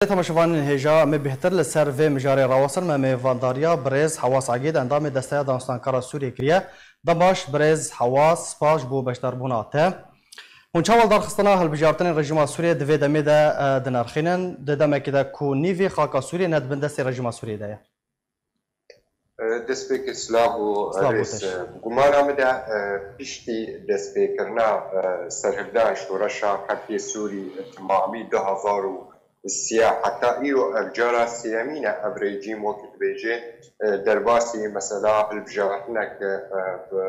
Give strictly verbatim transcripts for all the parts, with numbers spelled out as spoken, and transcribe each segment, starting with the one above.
Temaşevanên hêja, me bêhtir li ser vê mijarê rawestin, me mêvandariya birêz Hewas Egîd, endamê Desteya Danûstankara Sûriyê kiriye. Dem baş birêz Hewas, spas ji bo beşdarbûna te. Hûn çawa li darxistina hilbijartinên rejîma Sûriyê di vê demê de, e, dinirxînin, di demekê de ku nîvê xaka Sûriyê ne di bin destê rejîma Sûriyê de ye? Destpêkê silav û Silav û rêz. Bi gumana min de, e, piştî destpêkirina, e, serhildan şoreşa xelkê Sûrî, e, timamî du hezar û sî heta îro ev cara sêyemîn e ev rejîm wekî dibêje, e, derbasî mesela hilbijartinek, e, bi,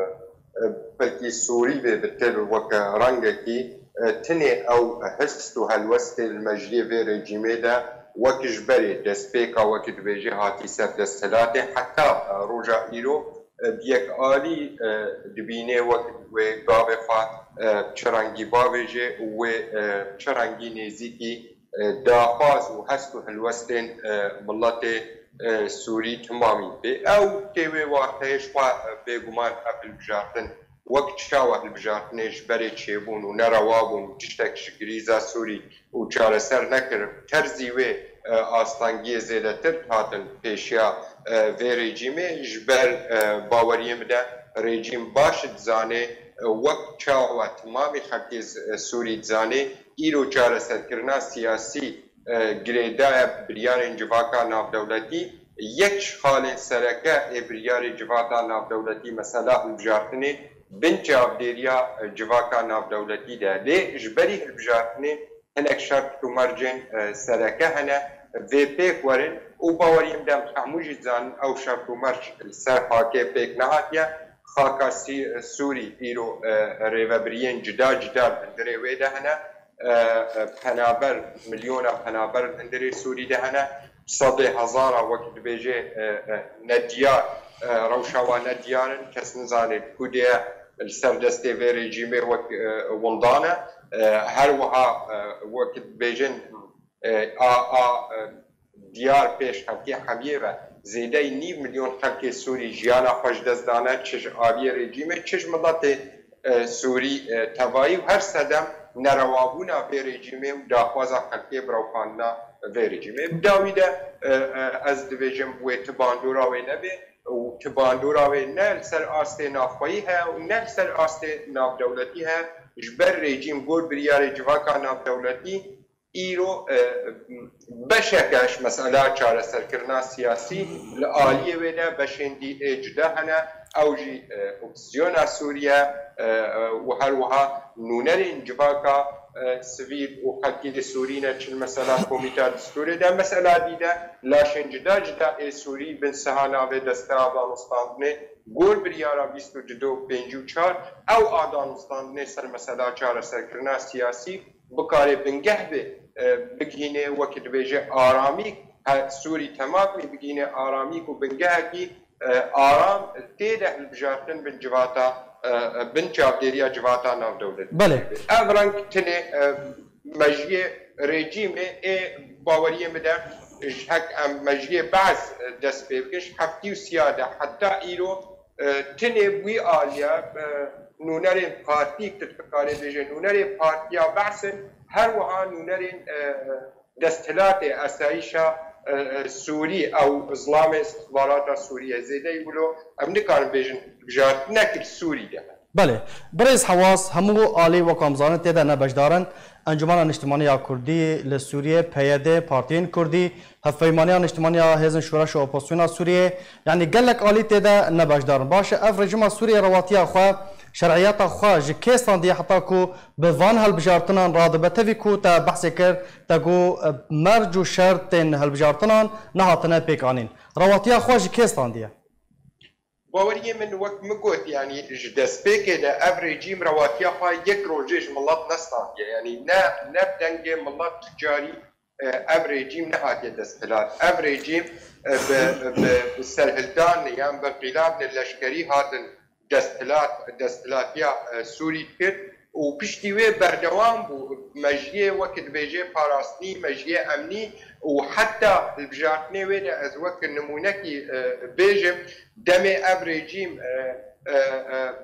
e, xelkî Sûrî bê bi tir weke rengekî, e, tinê ew hist û helwestê li mejiyê vê rejîmê de wek ji berê destpêka wekî dibêje hatî ser desthilatê heta, e, roja îro, e, bi yek alî, e, dibîne wek wê gavê xwe, e, çi rengî bavêje û wê, e, çi rengî nêzîkî, e, daxwaz û hest û helwestên, e, miletê, e, Sûrî timamî bê. Ew tê wê wateyê ji xwe, e, bêguman ev hilbijartin wek çawa hilbijartinê ji berê çêbûn û nerewabûn û tiştek ji grîza Sûrî û çareser nekirin. Terzî wê, e, astengiyê zêdetir hatin pêşiya, e, vê rejîmê ji ber, e, baweriyê min de rejîm baş dizanê, e, wek çawa timamî xelkê z-, e, Sûrî dizanê, îro çareserkirina siyasî, e, girêdayî biryarên civaka navdewletî. Yek ji xalên sereke ê biryarê civaka navdewletî mesela hilbijartinê bin çavdêriya, e, civaka navdewletî de. Lê ji berî hilbijartinê hinek şert û mercên, e, sereke hene, vê pêk werin û baweriyê min de em hemû jî dizanin ew şert û merc li ser xakê pêk nehatiye. Xaka Sî-, Sûrî îro, e, rêvebiriyên cida cida li hundirê wê de hene. E, e, penaber, milyona penaber li hundirê Sûrî de hene. Sedê hezara wek dibêje, e, e, nediyar, e, rewşa wan nediyar in. Kes nizane ku dê ye li ser destê vê rejîmê wek, e, windan e. E, her wiha, e, wek dibêjin, e, a, a, e, diyar pêş xelkê hemiyê ve zêdeyî nîv milyon xelkê Sûrî jiyana xwe ji dest dane, çi ji aliyê rejîmê, çi ji miletê, e, Sûrî, e, tevayî û her sedem nerewabûna vê rejîmê û daxwaza xelkê bi rewxandina vê rejîmê. Bi dawî de, e, e, ez dibêjim wê ti bandora wê nebe û ti bandora wê ne li ser astê navxweyî heye û ne li ser astê navdewletî heye. Ji ber rejîm gor biryarê civaka navdewletî îro, e, beşeke ji mesela çareserkirina siyasî li aliyê wê de beşên dî ê cuda hene. Ew jî, e, opozîsyona Sûriye, e, e, û her wiha nûnerên civaka, e, sivîl û xelkê Sûrî ne, çi li mesela Komîta Distûrê de, mesela dî de laşên cida cida ê Sûrî bin siha navê Desteya Danûstandinê gor biryara bîst û du û pêncî û çar, ew a danûstandinê ser mesela çareserkirina siyasî bikare bingeh be, e, bigihîne, wekî dibêje aramîk, he, Sûrî temamî bigihîne aramîk û bingehekî, e, aram tê de hilbijartin bin civata, e, e, bin çavdêriya civata navdewletî. Belê. Ev reng tinê, e, mejiyê rejîmê ê baweriyê min de ji hek em mejiyê Be'es, e, dest pê bikin, ji heftî û siya de heta îro, e, tinê bi wî aliya, e, nûnerên partî, tu dikarê bêje nûnerê partiya Be'es in, her wiha nûnerên, e, desthilatê esayîşa, e, e, Sûrî, ew zilamê istixbarata Sûrî ye. Zêdeyî wilo em nikarin bêjin bijartinek li Sûrî de. Belê. Birêz Hewas, hemû alî wek em zanin tê de ne beşdar in. Encûmena Niştimanî ya Kurdî li Sûriyê, P Y D, partiyên Kurdî, Hevpeymaniya Niştimanî ya Hêzên Şoreş û Opozisyona Sûriyê, yanî gelek alî tê de ne beşdar in. Baş e, ev rejîma Sûriyê rewatiya xwe, şer'iyeta xwe ji kê standiye heta ku bi van hilbijartinan radibe? Tevî ku te behsê kir, te got, e, merc û şertên hilbijartinan nehatine pêkanîn. Rewatiya xwe ji kê standiye? Baweriyê min, wek min got, yanî ji destpêkê de ev rejîm rewatiya xwe yek rojê ji milet nestandiye. Yanî ne, ne bi dengê milet tu carî, e, ev rejîm nehatiye desthilat. Ev rejîm, e, bi, bi, bi serhildan yan bi qîlabnê leşkerî hatin desthilat, desthilatiya, e, Sûrî dikir. û piştî wê berdewam bû. Mejiyê wek dibêje parastinî, mejiyê emnî û heta hilbijartinê wê de ez wek nimûnekî, e, bêjim, demê ev rejîm, e, e, e,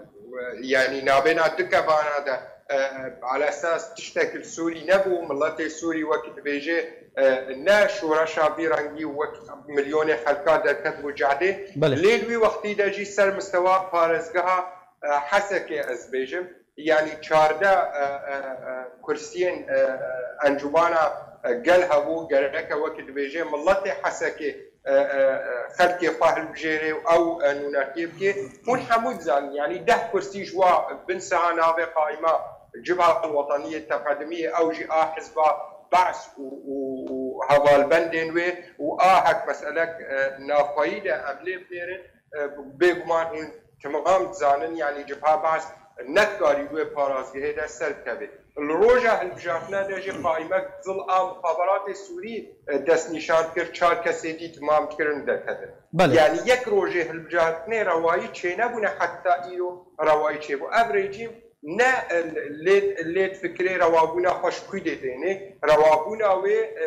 yanî nabêna du kevana de e, ala esas tiştek li Sûrî nebû, miletê Sûrî wek dibêje, e, ne şoreşa vî rengî û wek milyonê xelka derket bû cehdê. Belê. Lê li wî wextî de jî ser mistewa parêzgeha, e, Hesekê ez bêjim, yanî çardeh, e, e, e, kursiyên, e, e, encûmana, e, gel hebû, gereke wek dibêje miletê Hesekê, e, e, e, xelkê xwe hilbijêrê û ew, e, nûnertiyê bike. Hûn hemû dizanin, yanî deh kursî ji wa bin siha navê qaîma Cibha Wetaniyê Teqedimiyê, ew jî a hizba Be's û, û, û hevalbendên wê û a hek meselek, e, navxweyî de em lê binêrin, e, bêguman hûn temam dizanin, yanî Cibha Be's nedikarî wê parêzgehê de serkeve. Li roja hilbijartina de jî qaimek zil a muxaberatê Sûrî, e, destnîşan kir, çar kesê dî temam kirin derkevin. Belê. Yanî yek rojê hilbijartinê rewayî çênebûne heta îro rewayî çêbû. Ev rejîm ne, e, lê, lê difikirê rewabûna xwe ji kû dê tênê. Rewabûna wê, e,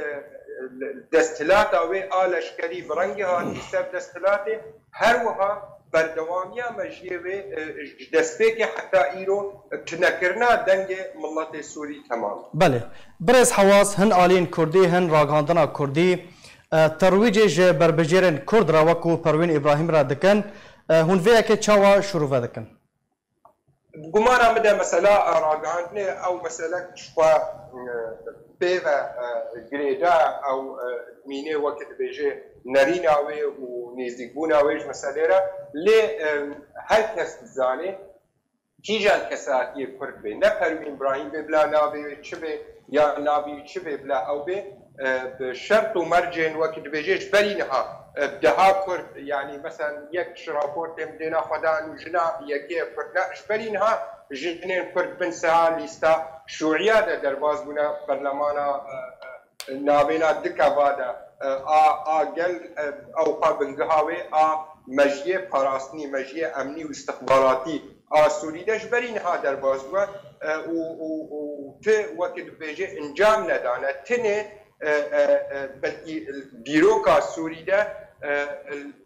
desthilata wê a leşkerî bi rengê hatî ser desthilatê, her wiha berdewamiya mejiyê wê, e, ji destpêkê heta îro tunekirina dengê miletê Sûrî temam. Belê. Birêz Hewaz, hin aliyên Kurdî, hin ragihandina Kurdî, e, terwîcê ji berbijêrên Kurd re wekû Perwîn Îbrahîm re dikin. E, hûn vê yekê çawa şirove dikin? Bi gumana min de mesela, e, ragihandinê ew meselek ji xwe, e, pê ve, e, girêda, ew, e, mînê weke dibêje nerîna wê û nêzîkbûna wê ji meselê re. Lê, e, her kes dizane, kîjan kesatiyê Kurd bê, ne Perwîn Îbrahîm bê bila navê wê çi bê, ya navê wî çi bê bila ew bê, e, bi şert û mercên wekî dibêje ji berî niha, e, deha Kurd, yanî mesela yek ji raportên dêna xwe dan û jina yekê Kurd ne, ji berî niha jinên Kurd bin siha lîsta şûiya de derbas bûne berlemana, e, e, navêna di keva de, e, a, a gel, e, ew xwe bingeha wê a mejiyê parastinî, mejiyê emnî û istixbaratî a Sûrî de ji berî niha derbas bûye, e, û, û, û ti wekî dibêje encam nedane. Tinê, e, e, e, belkî dîroka Sûrî de, e,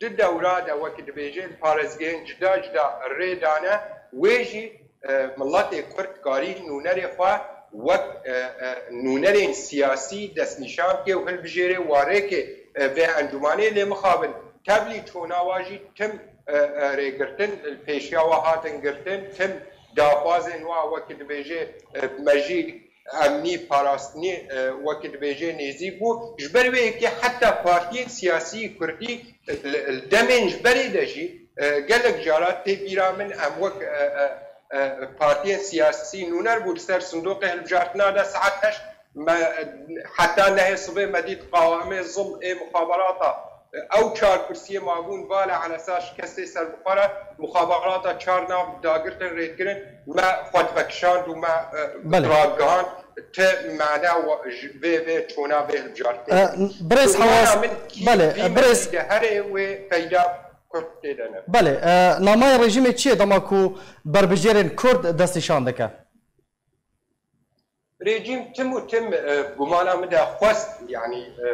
di dewra de wekî dibêje li parêzgehên cida cida rê dane, wê jî, e, miletê Kurd karî nûnerê xwe wek, e, e, nûnerên siyasî destnîşan bike û hilbijêre warêkê, e, vê encûmanê lê mixabin. Tevlî çona wa jî tim, e, e, rêgirtin, pêşiya wa hatin girtin, tim daxwazên wa wekî dibêje, e, mejî emnî parastinî, e, wekî dibêje nêzîk bû. Ji ber wê yekê heta partiyên siyasî kurdî, e, li, li demên ji berê de jî, e, gelek cara tê bîra min em wek, e, e, e, partiyên siyasî nûner bû li ser sindoqê hilbijartina de saet heşt me, heta nehê sibê me dît qawamê zil ê muxaberata, ew çar kursiyê mabûn vala elesa şikestê serbixwe re muxaberata çar nav dagirtin rêdkirin me xwe vekişand û me, e, Belê. ragihand ti mane wa-, ji vê, vê çona vê hilbijartinê. E, Birêz Hewaz, min kî belê, vî birêz meclî de herê wê peyda Kurd tê de ne. Belê, e, namaya rejîmê çi ye dema ku berbijêrên Kurd destnîşan dike? Rejîm tim û tim, e, gumana min de xwest, yanî, e,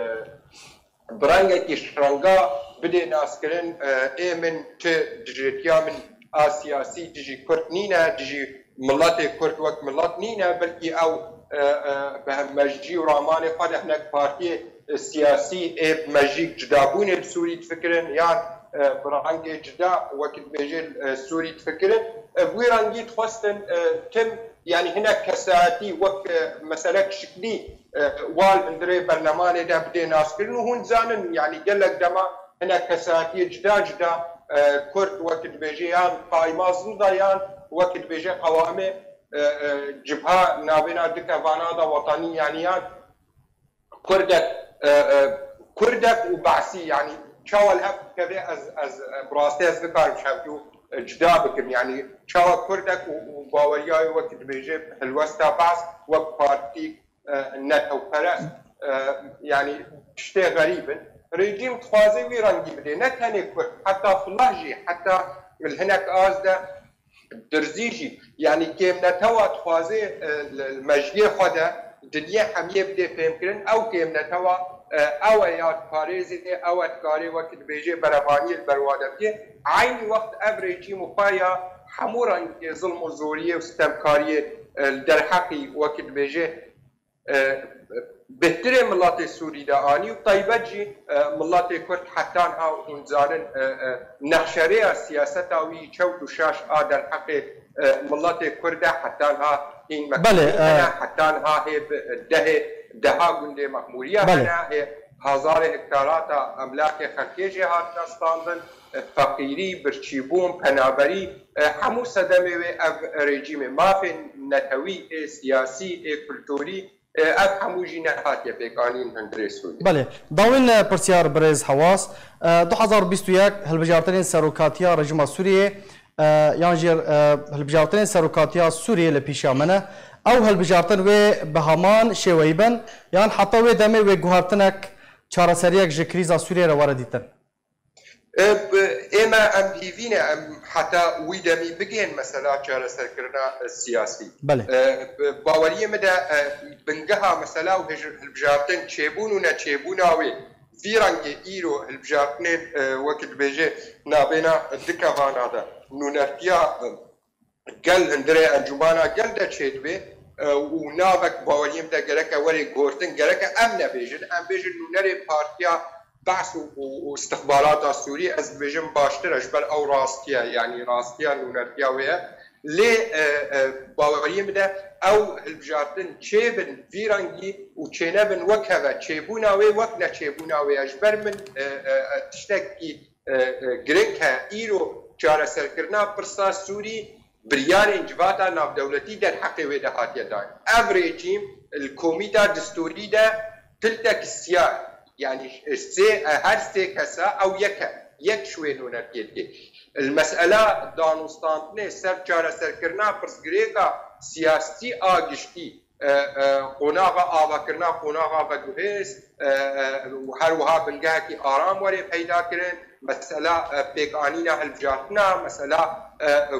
bi rengekî şiranga bidê naskirin, e, ê min ti dijêtiya min a siyasî dijî Kurd nîne, dijî miletê Kurd wek milet nîne, belkî ew, e, e, bi mejî û ramanê xwe de hinek partiyê, e, siyasî ê bi mejî cudabûnê li Sûrî difikirin yan, e, bi rengê cuda wekî dibêje, e, Sûrî difikirin. E, bi wî rengî dixwestin, e, tim Yanî hinek kesayetî wek, e, meselek şiklî, e, wa li hundirê berlemanê de bidê naskirin û hûn dizanin, yanî gelek dema hinek kesayetiyê cuda cuda, e, Kurd wekî dibêje yan qaîma zil de yan wekî dibêje qewamê, e, e, cibha navêna du kevana de wetanî yanî yan Kurdek, e, e, Kurdek û Be'sî, yanî çawa li hev dikeve, ez, ez, e, bi rastî ez nikarim ji hevdû, e, cuda bikim. Yanî çawa Kurdek û, û baweriya wê wekî dibêje helwesta Be's wek partî, e, netewperest, e, yanî tiştê xerîb in. Rejîm dixwaze wî rengî bidê. Ne tenê Kurd, heta Fulah jî, heta li hinek az de Dirzî jî, yanî kêmnetewa dixwaze, e, li, li mejiyê xwe de dinyê hemiyê bidê fêhmkirin, ew kêmnetewa, e, ew e ya diparêzê, ew e dikarê wekî dibêje berevaniyê li ber wa de bike. Eynî wext ev rejîm û xwe ya hemû rengê zilm û zoriyê û sitemkariyê e, li derheqî wekî dibêje, e, bêhtirê miletê Sûrî de anî û taybet jî, e, miletê Kurd heta niha hûn dizanin, e, e, nexşerêya siyaseta wî çewt û şaş a derheqê, e, miletê Kurd de heta niha hîn Belê, mexmûrî e, hene, heta niha hê bi dehê, deha gundê mexmûriya Belê. hene, hê hezarê hektarata emlakê xelkê jê hatine standin, e, feqîrî, birçîbûn, penaberî, e, hemû sedemê wê ev rejîmê mafên netewî, ê siyasî, ê kulturî, e, ev hemû jî nehatiye pêkanîn hundirê Sûriyê. Belê. Dawîn, e, pirsiyar birêz Hewas. E, du hezar û bîst û yek hilbijartinên serokatiya rejîma Sûriyê, e, yan jî, e, hilbijartinên serokatiya Sûriyê li pîşa me ne. Ew hilbijartin wê bi heman şêweyî bin, yan heta wê demê wê guhertinek, çareseriyek ji krîza Sûriyê re were dîtin? E, bi-, ême em hîvî ne, em heta wî demî bigihên mesela çareserkirina, e, siyasî. Belê. E, bi baweriyê min de, e, bingeha mesela û hej-, hilbijartin çêbûn û neçêbûna wê vî rengê îro hilbijartinên, e, wekî dibêje nabêna di kevana de nûnertiya, e, gel hundirê encûmana gel de çêdibe, e, û navek baweriyê min de gereke were gotin, gereke em nebêjin, em bêjin nûnerê partiya Behs û, û, û istixbarata Sûrî, ez dibêjim baştir e, ji ber ew rastiye, yanî rastiya nûnertiya wê ye. Lê, e, e, baweriyê min de ew hilbijartin çêbin vî rengî û çênebin wek heve, çêbûna wê wek neçêbûna wê ye. Ji ber min, e, e, e, tiştekî, e, e, girîng he. Îro çareserkirina pirsa Sûrî biryarên civata navdewletî derheqê wê de hatiye dan. Ev rejîm li komîta distûrî de piltek siyah, yanî sê, her sê kesa ew yek e, yek ji wê nûnertiyê dike. Li mesela danûstandinê ser çareserkirina pirsgirêka siyasî a giştî, e, e, qonaxa avakirina qonaxa veguhêz, e, e, û her wiha bingehekî aram were peyda kirin. Mesela, e, pêkanîna hilbijartina, mesela, e, e,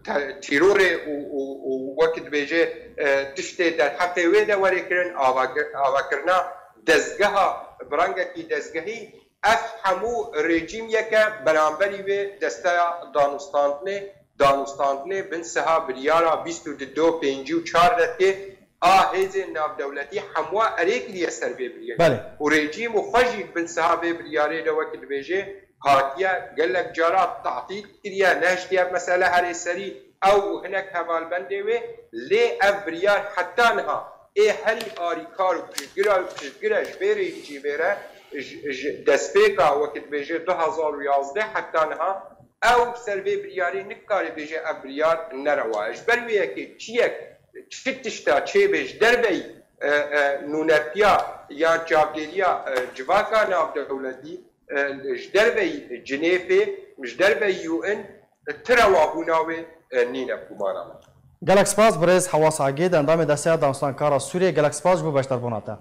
te-, tîrorê û, û, û wek dibêje, e, tiştê derheqê wê de were kirin, avakir-, avakirina dezgeha, bi rengekî dezgehî, ev hemû rejîm yek e, beramberî wê desteya danûstandinê, danûstandinê bin siha biryara bîst û du, pêncî û çar de tê, a hêzên navdewletî hemû erê kiriye ser vê biryarê. Belê. Û rejîm û xwe jî bin siha vê biryarê de wekî dibêje hatiye gelek cara tatîl kiriye, nehiştiye mesele herê serî ew û hinek hevalbendê wê, lê ev biryar heta niha ê herî arîkar û piştgira, piştgire ji vê rejîmê re, ji, ji destpêka wekî dibêje du hezar û yazdeh heta niha, ew ser vê biryarê nikare bêje ev biryar nerewa ye. Ji ber wê yekê çiyek, çi tişta çêbe ji derveyî, e, e, nûnertiya yan çavdêriya, e, civaka navdewletî, e, ji derveyî Cinêfê, ji derveyî U N, ti rewabûna wê, e, nîne bi gumana min. Gelek spas birêz Hewas Agê, di endamê desteya danûstankara Sûriyê. Gelek spas ji bo beşdarbûna te.